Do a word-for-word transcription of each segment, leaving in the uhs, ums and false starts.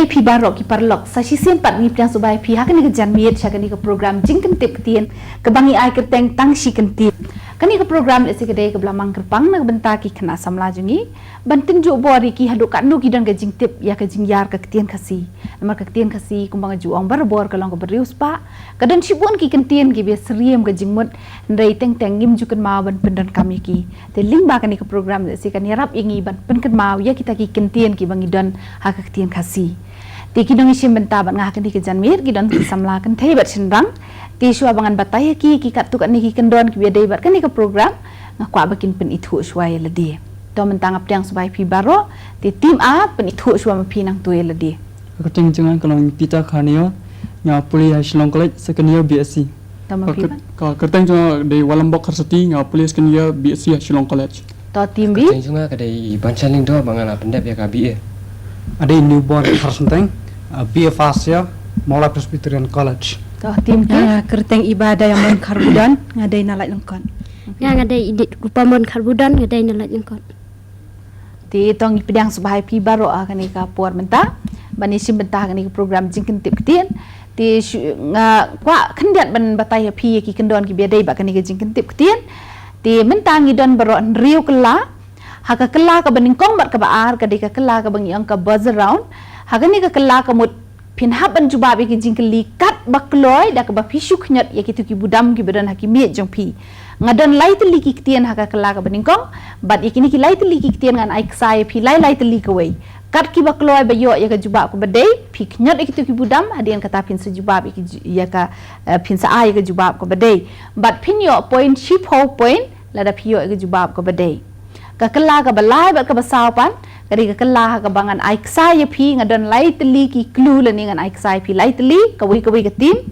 Phi baroh ki paralok, sa shisien pat ngi pdiang sngewbha ïa phi ha kane ka janmiet sha kane ka program Jingkyntip Ktien kaba ngi ai kyrteng Tang Shi Kyntien. Kane ka program lehse ka dei kaba la mang kyrpang na ka bynta ki khynnah samla jong ngi ban tynjuh bor ïa ki haduh katno ki don ka jingtip ïa ka jingïar ka ktien Khasi. Namar ka ktien Khasi kumba nga ju ong barabor ka long kaba riewspah, ka don shibun ki kyntien kiba syriem ka jingmut, hynrei teng teng ngim ju kynmaw ban pyndonkam ïa ki. Te lyngba kane ka program lehse kan ïarap ïa ngi ban pynkynmaw ïa kita ki kyntien kiba ngi don ha ka ktien Khasi. Te ki nongshim bynta bad nga ha kane ka janmiet ki don ki samla kynthei bad shynrang. Te shuwa ba ngan batai ïa ki, ki katto katne ki kyndon kiba dei bad kane ka program, nga kwah ba kin pynithuh shuwa ïa lade. To mynta nga pdiang sngewbha ïa phi baroh, te team A pynithuh shuwa ma phi nangto ïa lade. Ka kyrteng jong nga ka long Peter Kharnio, nga pule ha Shillong College, second year B S C. To ma Ka phi kyr-, ban? Ka kyrteng jong nga dei Walambok Kharsuti, nga pule second year B S C ha Shillong College. To team B? Ka kyrteng jong nga ka dei Iban Shanling Do, ba nga la pyndep ïa ka B A. Nga dei Newborn Kharsynteng, uh, B A first year, Mawlai Presbyterian College. To team K? Nga kyrteng Iba Diamond Kharbudon, nga dei na Laitlangkot. Nga, nga dei Idit Rupamon Kharbudon, nga dei na Laitlangkot. Te to ngi pdiang sngewbha ïa phi baroh ha kane ka por mynta ban ïashim bynta ha kane ka program Jingkyntip Ktien. Te shu-, nga kwah khyndiat ban batai ïa phi ïa ki kyndon kiba dei bad kane ka Jingkyntip Ktien. Te mynta ngi don baroh hynriew kylla. Ha ka kylla kaba nyngkong bad kaba ar ka dei ka kylla kaba ngi ong ka buzzer round. Ha kane ka kylla ka mut phin hap ban jubab ïa ki jingkylli katba kloi da kaba phi shu khñiot ïa kito ki budam kiba don ha ki miej jong phi. Nga don lai tylli ki ktien ha ka kylla kaba nyngkong, bad ïa kine ki lai tylli ki ktien ngan ai ksai ïa phi lai lai tylli kawei. Kat kiba kloi ba ïoh ïa ka jubab kaba dei, phi khñiot ïa kito ki budam, hadien kata phin sa jubab ïa ki ju-, ïa ka, eh, phin sa ai ïa ka jubab kaba dei. Bad phin ïoh point shiphew point, lada phi ïoh ïa ka jubab kaba dei. Ka kylla kaba lai bad kaba saw pat, ka dei ka kylla ha kaba ngan ai ksai ïa phi, nga don lai tylli ki clue lane ngan ai ksai ïa phi lai tylli, kawei kawei ka team,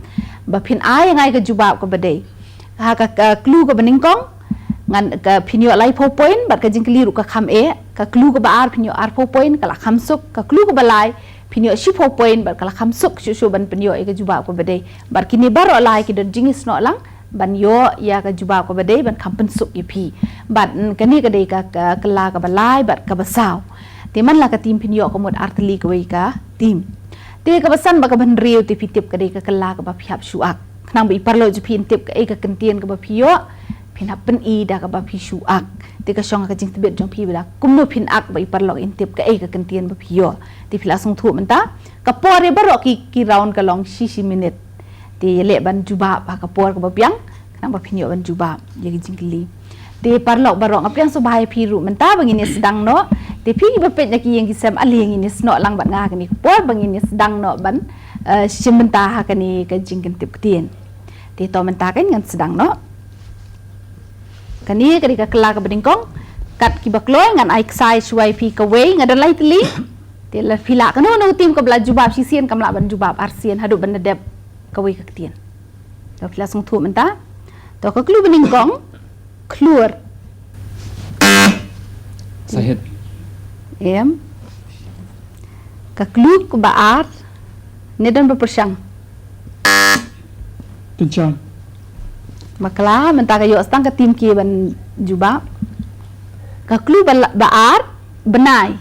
ba phin ai ïa nga ïa ka jubab kaba dei. Ha ka, ka clue kaba nyngkong, ngan ka phin ïoh laiphew point, bad ka jingkylli ruh ka kham eh, ka clue kaba ar phin ïoh arphew point, ka la kham suk, ka clue kaba lai, phin ïoh shiphew point, bad ka la kham suk shuh shuh ban pynïoh ïa ka jubab kaba dei. Bad kine baroh lai ki don jingisnoh lang, ban ïoh ïa ka jubab kaba dei, ban kham pynsuk ïa phi. Bad, mm, kane ka dei ka, ka, kylla kaba lai, bad kaba saw. Te man la ka team phin ïoh ka mut ar tylli kawei ka team. Te kaba san bad kaba hynriew te phi tip ka dei ka kylla kaba phi hap shu ak. Khnang ba i paralok jong phi in tip kaei ka kyntien kaba phi ïoh, phin hap pyni da kaba phi shu ak. Te ka shong ka jingtbit jong phi ba da kumno phin ak ba i paralok in tip kaei ka kyntien ba phi ïoh. Te phi la sngewthuh mynta, ka por ïa baroh ki, ki round ka long shi shi minit. Te ïaleh ban jubab ha ka por kaba biang, khnang ba phin ïoh ban jubab ïa ki jingkylli. Te paralok baroh nga pdiang sngewbha ïa phi ruh mynta ba ngin ïa sdang noh. Te phi kiba peit na ki ïing ki sem, ale ngin ïa snoh lang bad nga ha kane ka por ba ngin ïa sdang noh ban, eh, shim bynta ha kane ka Jingkyntip Ktien. Te to mynta kan ngan sdang noh. Kane ka dei ka kylla kaba nyngkong. Kat kiba kloi ngan ai ksai shuwa ïa phi kawei, nga don lai tylli. Te la phi lah kano kano ka team kaba la jubab shisien kam lah ban jubab arsien haduh ban da dep kawei ka ktien. To phi la sngewthuh mynta. To ka clue ba nyngkong, khlur. Sahit. Em. Ka clue kaba ar, ne don ba pyrshang. Pynshang. Bakla, mynta ka ïoh sa tang ka team K ban jubab. Ka clue ba la-, ba ar, bnai.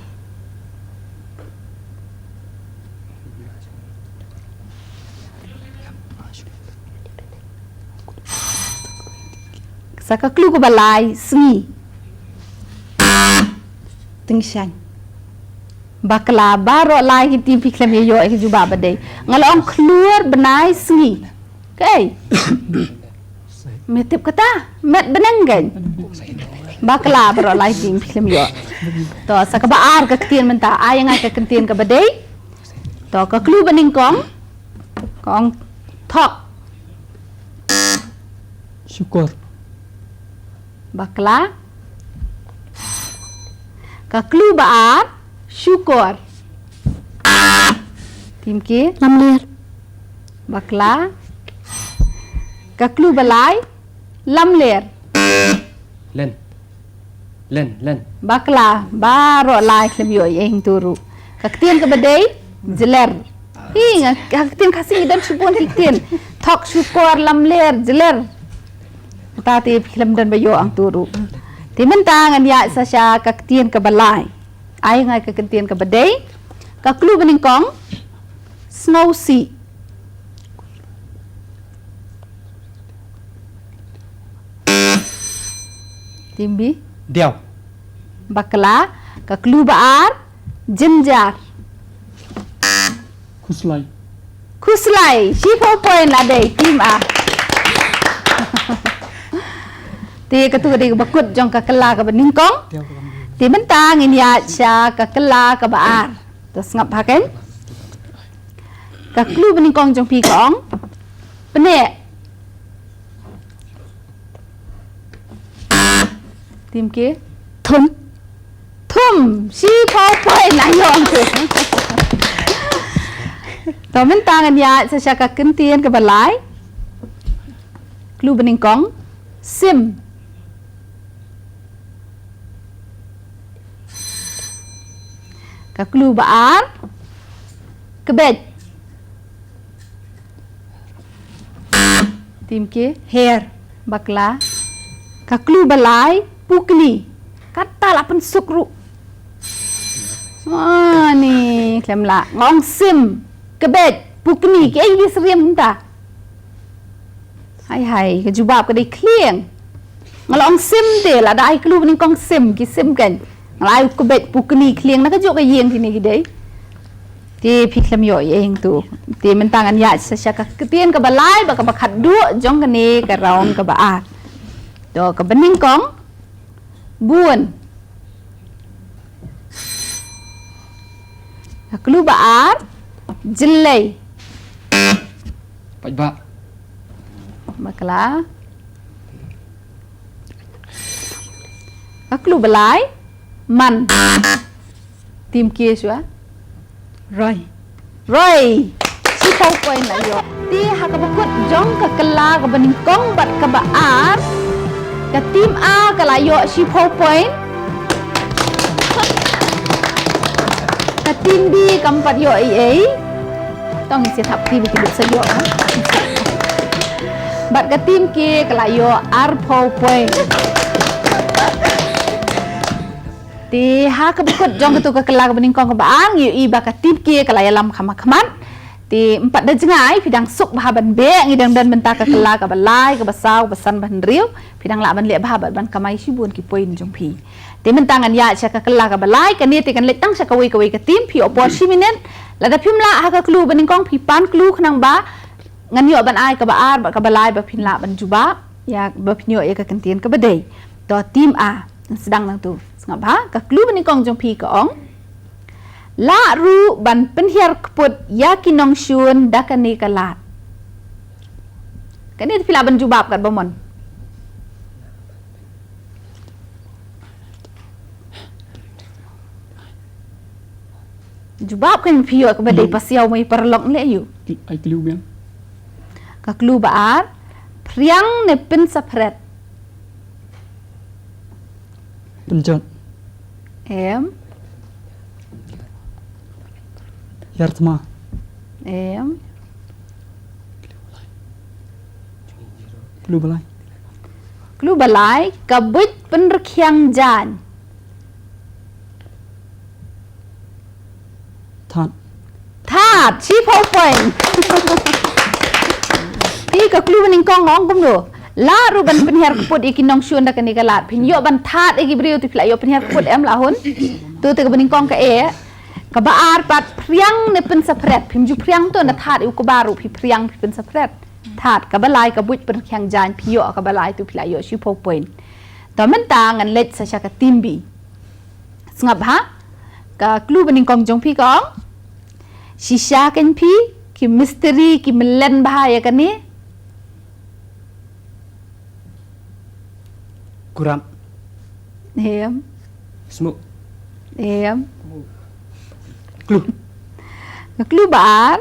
Sa ka clue kaba lai, sngi. Tyngshaiñ. Bakla, baroh lai ki team phi khlem ïoh ïa ka jubab ba dei. Nga la ong khlur, bnai, sngi. Kaei? Me tip kata? Met bneng kan? Bakla, baroh lai team phi khlem ïoh. To, sa kaba ar ka ktien mynta, ai ïa nga ka kyntien kaba dei. To, ka clue ba nyngkong. Ka ong thok. Shukor. Bakla. Ka clue ba ar, shukor. Team K. Lamler. Bakla. Ka clue ba lai, lamler. Len. Len, len. Bakla, baroh lai khlem ïoh ïa hangto ruh. Ka ktien kaba dei, jler. Hi, nga, ka ktien Khasi ngi don shibun hi ktien. Thok, shukor, lamler, jler. Kata te khlem don ba ïoh hangto ruh. Te mynta ngan ïaid sa sha ka ktien kaba lai. Ai nga ka ktien kaba dei. Ka clue ba nyngkong. Sngewsih. Tim B. Diaw. Bakla, ka clue ba ar, jynjar. Khuslai. Khuslai, shiphew point la dei, tim A. Te katu ka dei kaba kut jong ka kylla kaba nyngkong. Te mynta ngin ïaid sha ka kylla kaba ar. To sngap ha kein. Ka clue ba nyngkong jong phi ka ong. Pneh. Tim K. Thum. Thum. Shiphew point la ïoh. To mynta ngan ïaid sa sha ka kyntien kaba lai. Clue ba nyngkong. Sim. Ka clue ba ar. Kbej. Tim K. Hair. Bakla. Ka clue ba lai. Pukni. Kata la pynsuk ruh. Ah, ni khlem lah. Nga ong sim. Kbej. Pukni. Kiei ki syriem mynta? Hai hai, ka jubab ka dei khlieng. Nga la ong sim te, lada ai clue ba nyngkong sim, ki sim kein. Nga la ai kbej, pukni, khlieng, na kajuh ka ïing kine ki dei. Te phi khlem ïoh ïa ïing tu. Te mynta ngan ïaid sa sha ka kyntien kaba lai bad kaba khatduh jong kane ka round kaba ar. To kaba nyngkong. Bun. Ka clue ba ar. Jyllei. Paidbah. Bakla. Ka clue ba lai. Man. Tim K shuwa. Roi. Roi. Shiphew point la ïoh. Te ha kaba kut jong ka kylla kaba nyngkong bad kaba ar. Ka tim A ka la ïoh shiphew point. Ka tim B kam pat ïoh ei ei. Tang ïa thap tim ki duk sa ïoh, ha. Bad ka tim K ka la ïoh arphew point. Te ha kaba kut jong katu ka kylla kaba nyngkong kaba ar, ngi ïohi ba ka tim K ka la ïalam kham ha khmat. Te ym pat da jngai, phi dang suk bha ban beh, ngi dang don mynta ka kylla kaba lai, kaba saw, kaba san, ba hynriew, phi dang lah ban leh bha bad ban kamai shibun ki point jong phi. Te mynta ngan ïaid sha ka kylla kaba lai, kane te kan leit tang sha kawei kawei ka tim, phi ïoh por shi minit. Lada phim lah ha ka clue ba nyngkong, phi pan clue khnang ba ngan ïoh ban ai kaba ar bad kaba lai ba phin lah ban jubab ïa, ba phin ïoh ïa ka kyntien kaba dei. To tim A, sdang nangtu. Sngap bha, ka clue ba nyngkong jong phi ka ong. Lah ruh ban pynhiar kput ïa ki nongshun da kane ka lad. Kane te phi lah ban jubab katba mon. Jubab kan phi ïoh kaba dei. Hmm. Pasiaw mai paralok leh ïoh. Ai clue biang. Ka clue ba ar, phriang ne pynsaphret. Pynjot. Em. Hiar thma. Em. Clue ba lai. Clue ba lai, ka buit pynrkhiang jaiñ. Thad. Thad, shiphew point. Te ka clue ba nyngkong ong kumno. Lah ruh ban pynhiar kput ïa ki nongshun da kane ka lad. Phin ïoh ban thad ïa ki briew te phi lah ïoh pynhiar kput em lah hun. Tu te kaba nyngkong ka eh. Kaba ar pat phriang ne pynsaphret. Phim ju phriang tu na thad ïa u kba ruh phi phriang phi pynsaphret. Thad kaba lai ka buit pynrkhiang jaiñ phi ïoh kaba lai tu phi lah ïoh shiphew point. To mynta ngan leit sa sha ka tim B. Sngap bha. Ka clue ba nyngkong jong phi ka ong. Shisha kein phi, ki mistri, ki mlen bha ïa kane. Kurap. Em. Smoke. Em. Clue. Ka clue ba ar,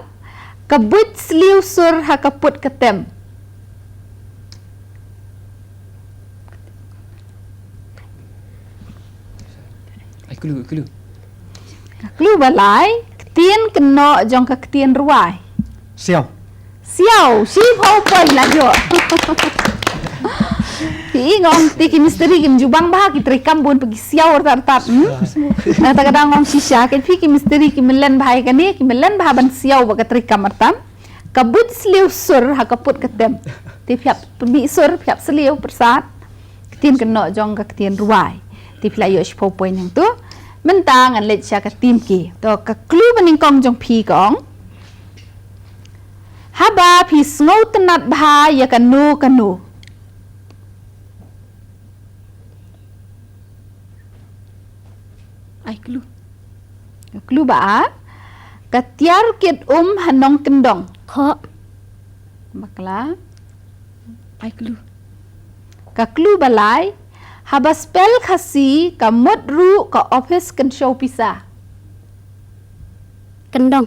ka buit sliew sur ha ka put ka tem. Ai clue, clue. Ka clue ba lai, ktien kynnoh jong ka ktien rwai. Siaw. Siaw, shiphew point la ïoh. Phi i, nga ong te ki mistri kim ju bang bha ki treikam bun pa ki siaw artat artat, hmm? Nangta ka dang ong shisha, ka phi ki mistri ki melen bha ïa kane, ki melen bha ban siaw bad ka treikam artat. Ka buit sliew sur ha ka put ka tem. Te phi hap pynmih sur, phi hap sliew pyrsad. Ktien kynnoh jong ka ktien rwai. Te phi la ïoh shiphew point hangto. Mynta ngan leit sha ka tim ki. To, ka clue ba nyngkong jong phi ka ong: Haba phi sngewtynnat bha ïa kano kano. Ai clue. Clue ba ar. Ka tiar kit um ha nongkyndong. Khoh. Bakla. Ai clue. Ka clue ba lai. Haba spell Khasi ka mut ruh ka office kynshew pisa. Kyndong.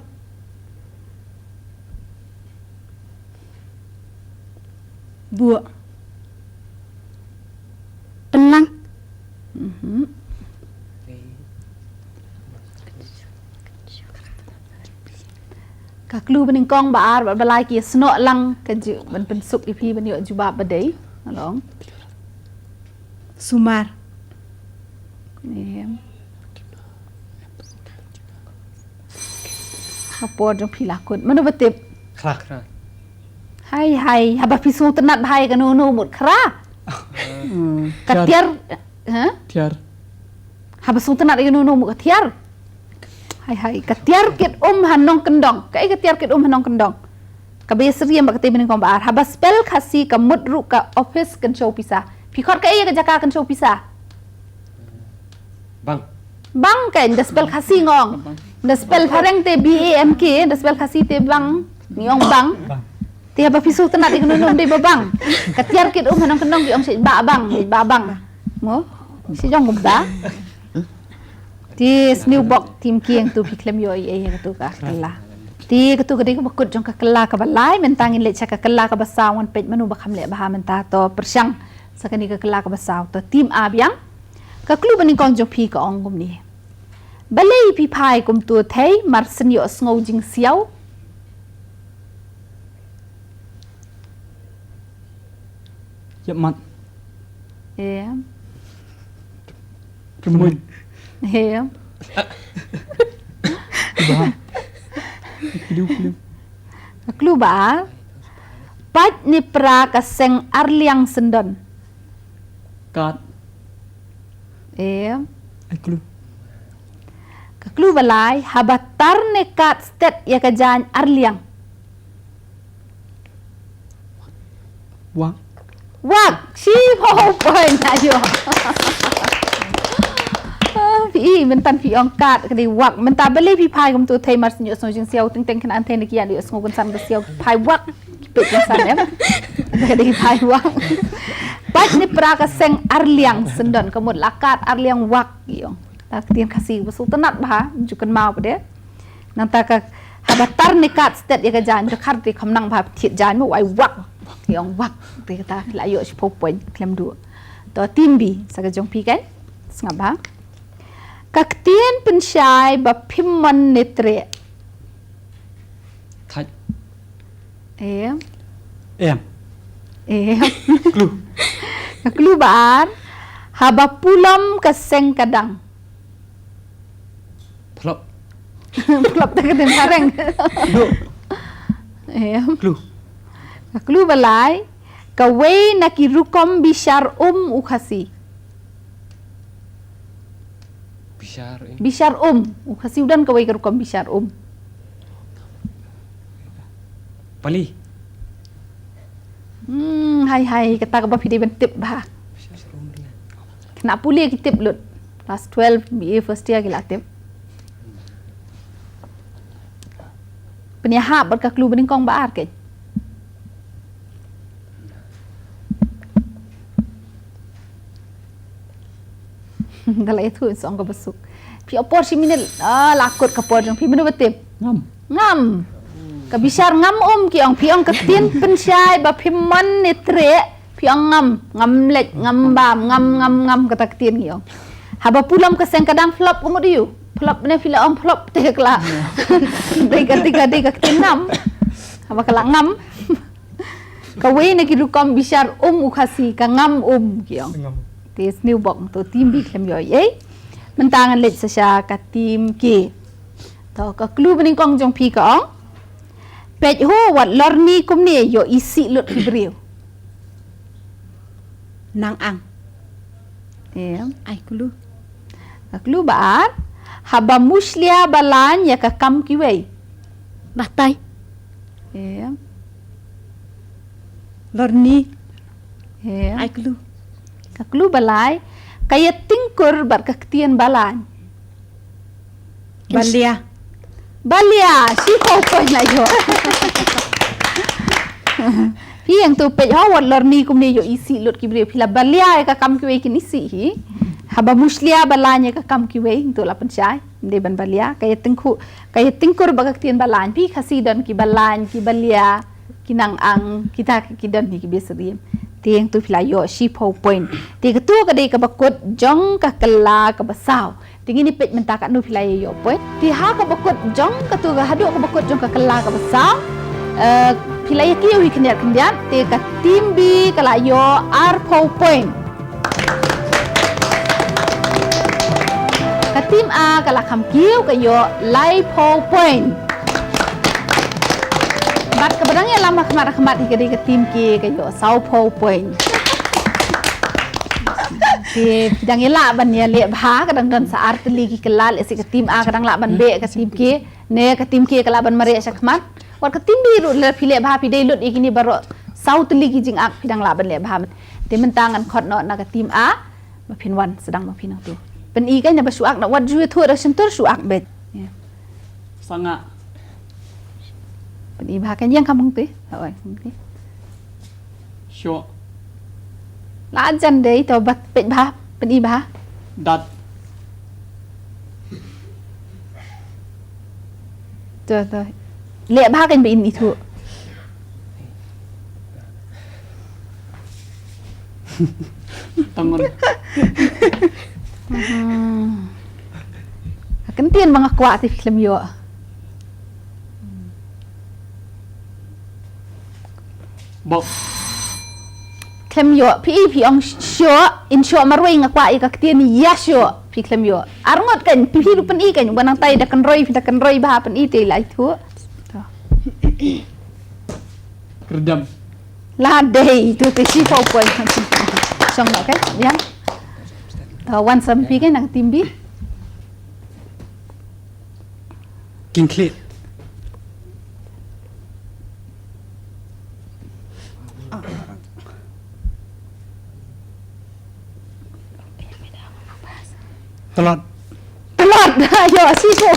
Buh. Pynlang. Mhm. Ka clue ba nyngkong, ba ar bad ba lai ki ïa snoh lang, ka ju ban pynsuk ïa phi ban ïoh jubab ba dei. Ngan ong. Sumar. Em. Ka por jong phi la kut. Mano ba tip? Khra. Khra. Hai hai, haba phi sngewtynnat bha ïa kano kano mut khra. Hmm. Ka tiar, ha? Tiar. Haba sngewtynnat ïa kano kano mut ka tiar. Hai hai, ka tiar kit um ha nongkyndong. Kaei ka tiar kit um ha nongkyndong? Kaba ïasyriem bad ka tei ba nyngkong ba ar. Haba spell Khasi ka mut ruh ka office kynshew pisa. Phi khot kaei ïa ka jaka kynshew pisa? Bank. Bank kan, da spell Khasi nga ong. Da spell phareng te B A N K, da spell Khasi te bank. Ngi ong bank. Te haba phi sngewtynnat ïa kano kano dei ba bank. Ka tiar kit um ha nongkyndong ki ong shi ba bank, ba bank. Mo? Shi jong kumta. Te sniewbok tim ki hangto phi khlem ïoh ei ei ha kato ka kylla. Te kato ka dei kaba kut jong ka kylla kaba lai, mynta ngin leit sha ka kylla kaba saw, ngan peit mano ba kham leh bha mynta. To pyrshang sa kane ka kylla kaba saw. To tim A biang. Ka clue ba nyngkong jong phi ka ong kumne: Balei phi phai kumto thei, mar shen ïohsngew jingsiaw? Ïap mat. Em. Tremoi. Em. Ba. Kliu kliu. Clue ba ar. Pait ne pra ka seng arliang syndon. Kat. Em. Ai clue. Ka clue ba lai, haba tar ne kat stet ïa ka jaiñ arliang. Wak. Wak, shiphew point aïu. Ah, phi, mynta phi ong kat ka dei wak. Mynta balei phi phai kumto thei, mar shen ïohsngew jingsiaw? Teng teng kane thei ne ki ïa ïohsngew kynsan ka siaw, phai wak. Peit kynsan em. Ka dei phai wak. Pait ne pra ka seng arliang syndon, ka mut la kat arliang wak ïong. Ta ka ktien Khasi ba sngewtynnat bha, ju kynmaw pat de. Nangta ka haba tar ne kat stet ïa ka jaiñ, ka khar te kham nang bha thied jaiñ mo, wai wak. Ïong wak. Te kata la ïoh shiphew point khlem duh. To tim B, sa ka jong phi kan. Sngap bha. Ka ktien pynshai ba phim mon ne treh. Thait. Em. Em. Em. Clue. Ka clue ba ar. Haba pulom ka seng ka dang. Phlop. Phlop te ka dang phareng. Duh. Em. Clue. Ka clue ba lai. Kawei na ki rukom bishar um u Khasi. Bishar, eh. Bishar um. U Khasi u don kawei ka rukom bishar um. Pali. Hmm, hai hai, kata kaba phi dei ban tip bha. Bishar um. Khynnah pule ki tip lut. Class twelve, B A first year ki la tip. Pynïahap bad ka clue ba nyngkong ba ar keiñ. Da la ïathuh sa ong kaba suk. Phi ïoh por shi minit. Ah, la kut ka por jong phi, mano ba tip? Ngam. Ngam. Ka bishar ngam um ki ong, phi ong ka ktien pynshai ba phim mon ne treh. Phi ong ngam, ngam leit, ngam bam, ngam, ngam, ngam, kata ktien ngi ong. Haba pulom ka seng ka dang phlop ka mut ïu. Phlop ne phi la ong phlop te ka la. Dei ka, dei ka, dei ka ktien ngam. Haba ka la ngam. Kawei na ki rukom bishar um u Khasi, ka ngam um ki ong. Ngam. Te sniew bok to team B khlem ïoh ei. Mynta ngan leit sa sha ka team K. To ka clue banyngkong jong phi ka ong. Peit ho wat lorni kumne ïoh isih lut ki briew. Nang ang. Em. Ai clue. Ka clue ba ar. Haba mushlia ba lain ïa ka kam kiwei. Batai. Em. Lorni. Em. Ai clue. Ka clue ba lai. Ka ïa tingkur bad ka ktien ba lain. Balia. Balia, shiphew point la ïoh. Phi ïeng tu peit ho wat lorni kumne ïoh isih lut ki briew phi la balia ïa ka kam kiwei kin isih hi. Haba mushlia ba lain ïa ka kam kiwei tu la pynshai. Ym dei ban balia ka ïa tingku ka ïa tingkur ba ka ktien ba lain phi Khasi don ki ba lain ki balia ki nang ang kita ki don hi ki bia syriem. Te ïeng tu phi la ïoh shiphew point. Te katu ka dei kaba kut jong ka kylla kaba saw. Te ngin ïa peit mynta katno phi la ïoh point. Te ha kaba kut jong katu ka haduh kaba kut jong ka kylla kaba saw. Eh, phi la ïa kiew hi khyndiat khyndiat. Te ka team B ka la ïoh arphew point. Ka team A ka la kham kiew ka ïoh laiphew point. Bad kaba dang ïalam ha khmat ha khmat hi ka dei ka team K ka ïoh sawphew point. Te phi dang ïa lah ban ïa leh bha ka dang don sa ar tylli ki kylla lehse ka team A ka dang lah ban beh ka team K ne ka team K ka lah ban mareh sha khmat. Wat ka team B ruh lada phi leh bha phi dei lut ïa kine baroh saw tylli ki jingak phi dang lah ban leh bha. Te mynta ngan khot noh na ka team A ba phin wan sdang ma phi nangtu. Pyni kan naba shu ak na wat ju ïathuh da shyntur shu ak beit. Ïa. Sanga. Pyni bha kan ïeng kam hangtu. Ha oi hangtu. Shuh. La jan dei to ba peit bha pyni bha. Dat. To to. Leh bha kan ba in ithuh. Tangon. Hmm. Ka ktien ba nga kwah te phi khlem ïoh. Bok. Khlem ïoh phi i phi ong shuh in shuh marwei nga kwah ïa ka ktien ïa shuh phi khlem ïoh. Arngut kan phi ruh pyni kan ba nang tai da kynroi phi da kynroi bha pyni te lai thu. To. Kerdam. La dei tu te shiphew point. Shong no kan ïa. To wan sam phi kan nang team B. King Khlid. Tlot. Tlot. Ïoh shiphew.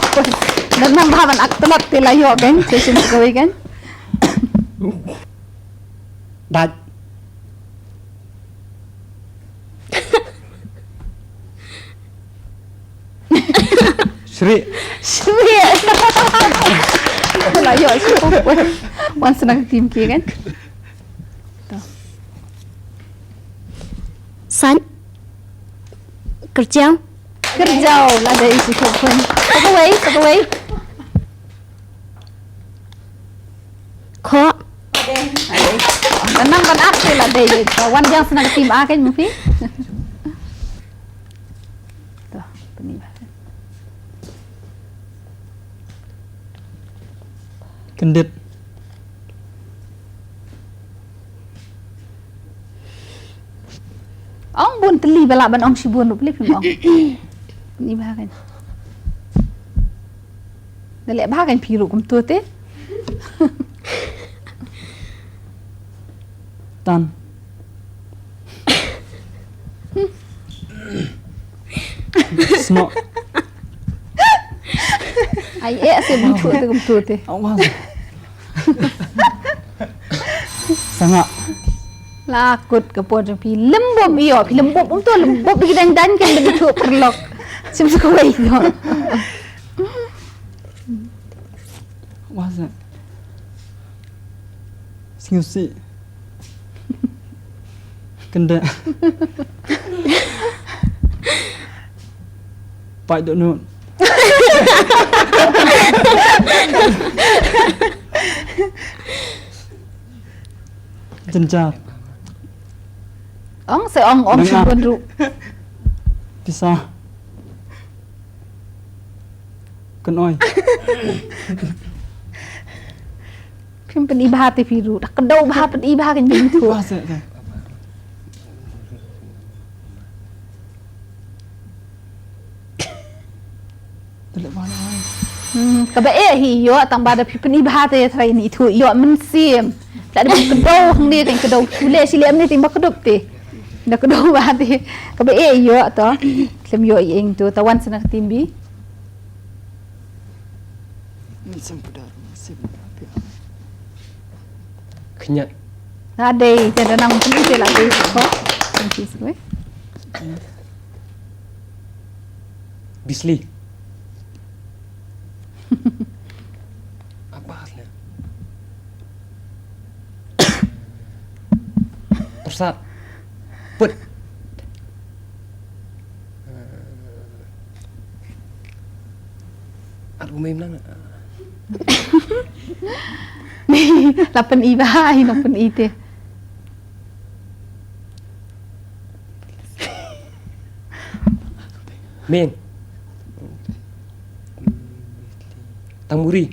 Dan nang bha ban ak tlot te la ïoh kan. Te shim kawei kan. Dait. Shri. Shri. La ïoh shri. Wan sa na ka team K kan. To. San. Kyrjaw. Kyrjaw la dei shiphew point. Sa kawei, sa kawei. Khoh. Nang ban ak te la dei. Wan biang sa na ka team A kan ma phi. To, pyni bha. Kyndit. Ong bun tylli ba lah ban ong shibun ruh phi ong. Pyni bha kan. Da leh bha kan phi ruh kumto te. Tan. Snoh. Ai eh se bun tu te kumto te. Awas. Sanga. La kut ka por jong phi lembop ïoh phi lembop um to lembop di dang dan kan lebih tu perlok. Sim su kawei ïoh. Wah sa. Sngewsih. Kynda. Paid dohnud. Jynjar. Ong se ong ong. Nang shu ah. Bun ruh. Pisa. Kan oi. Phim pyni bha te phi ruh. Da kdew bha pyni bha kan jingthoh. Ba se te. Te leh ba na ai. Hmm, kaba eh hi ïoh tang ba da phi pyni bha te trai ni thu ïoh mynsiem. Te da kdew hangne te kdew shu leh shi leh mynne te ba kdup te. Da kdew bha te. Kaba eh ïoh to. Khlem ïoh ïing to. Tawan sna ka team B. Khynñiat. Nga dei te da nang phi te la dei ko. Thank you swe. Bisli. Apa asli? Persat. Put. At umim nang. Lapan iba, ai lapan ite. Meng. Tangmuri.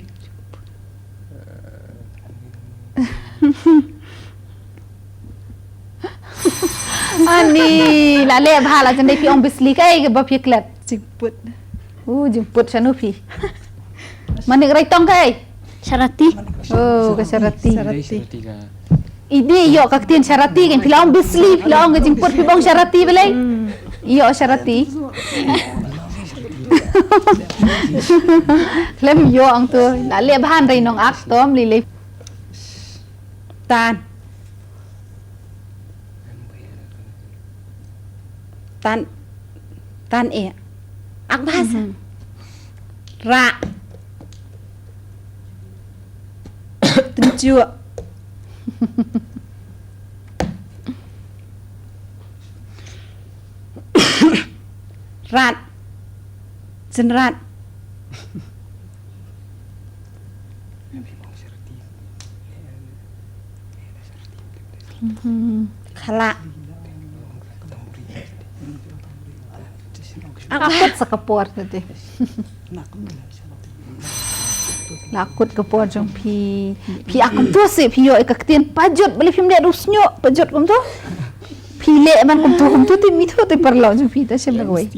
Ani, la leh bha la jendai phi ong bisli kai ke ba phi klet. Jingput. Uh, jingput shano phi. Manik Raitong kai. Sharati. Oh, ka sharati. Sharati. Sharati ka. Ini ïoh ka ktien sharati kan phi la ong bisli, phi la ong ka jingput phi bong sharati balei. Ïoh sharati. Khlem ïoh ang tu. La leh bha hynrei nong ak tom lei lei. Tan. Tan. Tan eh. Ak bha sa. Ra. Tynjuh. Rat. Jynrat. Khala. Akut sa ka por tadi. La kut ka por jong phi. Phi ak kumtu si phi ïoh ka ktien pajut bali phim leh rusnyo pajut kumtu. Phi leh man kumtu kumtu ti mitho ti paralok jong phi ta shem da wei.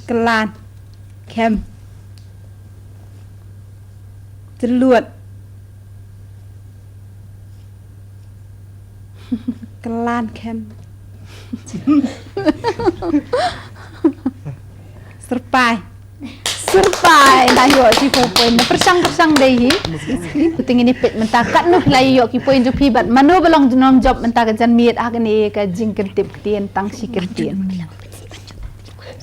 Klan. Kem. Jyllun. Klan kem. Syrpai. Syrpai. La ïoh ki four point. Na pyrshang pyrshang dei hi. Puting ini pet mynta katno phi la ïoh ki point jong phi bad mano ba long nongjop mynta ka janmiet ha kane ka jingkyntip ktien tang shi kyntien.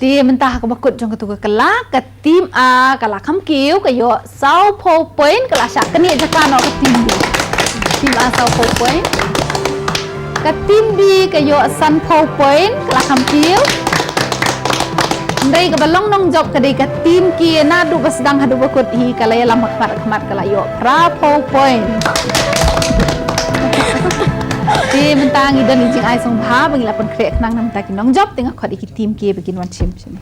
Te mynta ha kaba kut jong katu ka kylla ka team A ka Lakham Kiew ka ïoh sawphew point ka la shah knieh jaka noh ka team B. Team A sawphew point. Ka team B ka ïoh sanphew point ka Lakham Kiew. Hynrei kaba long nongjop ka dei ka team K naduh ba sdang haduh ba kut hi ka la ïalam ha khmat khmat ka la ïoh phraphew point. Te mynta ngi don i jingai sngewbha ba ngi la pynkhreh khnang na mynta ki nongjop te nga khot ïa ki team K ba kin wan shim shane.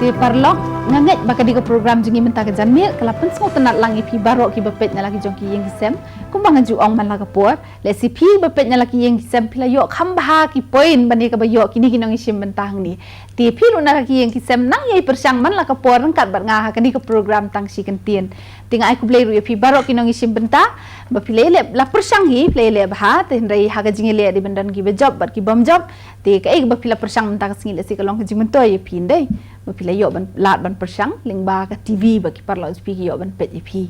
Te paralok nga ngeit ba ka dei ka program jong ngi mynta ka janmiet ka la pynsngewtynnat lang ïa phi baroh kiba peit na la ki jong ki ïing ki sem. Kumba nga ju ong man la ka por, lehse phi ba peit na la ki ïing ki sem phi la ïoh kham bha ki point ban ïa kaba ïoh kine ki nongïashim bynta hangne. Te phi ruh na la ki ïing ki sem nang ïai pyrshang man la ka por ryngkat bad nga ha kane ka program tang shi kyntien. Te nga ai khublei ruh ïa phi baroh ki nongïashim bynta ba phi la ïaleh la pyrshang hi phi la ïaleh bha te hynrei ha ka jingïaleh dei ban don kiba jop bad ki bym jop. Te kaei kaba phi la pyrshang mynta ka sngi lehse ka long ka jingmyntoi ïa phi hynrei ba phi la ïoh ban lad ban pyrshang lyngba ka T V ba ki paralok jong phi ki ïoh ban peit ïa phi.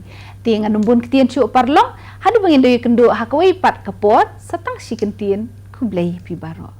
Te ngan ym bun ktien shuh paralok haduh ba ngin ïakynduh ha kawei pat ka por sa tang shi kyntien khublei ïa phi baroh.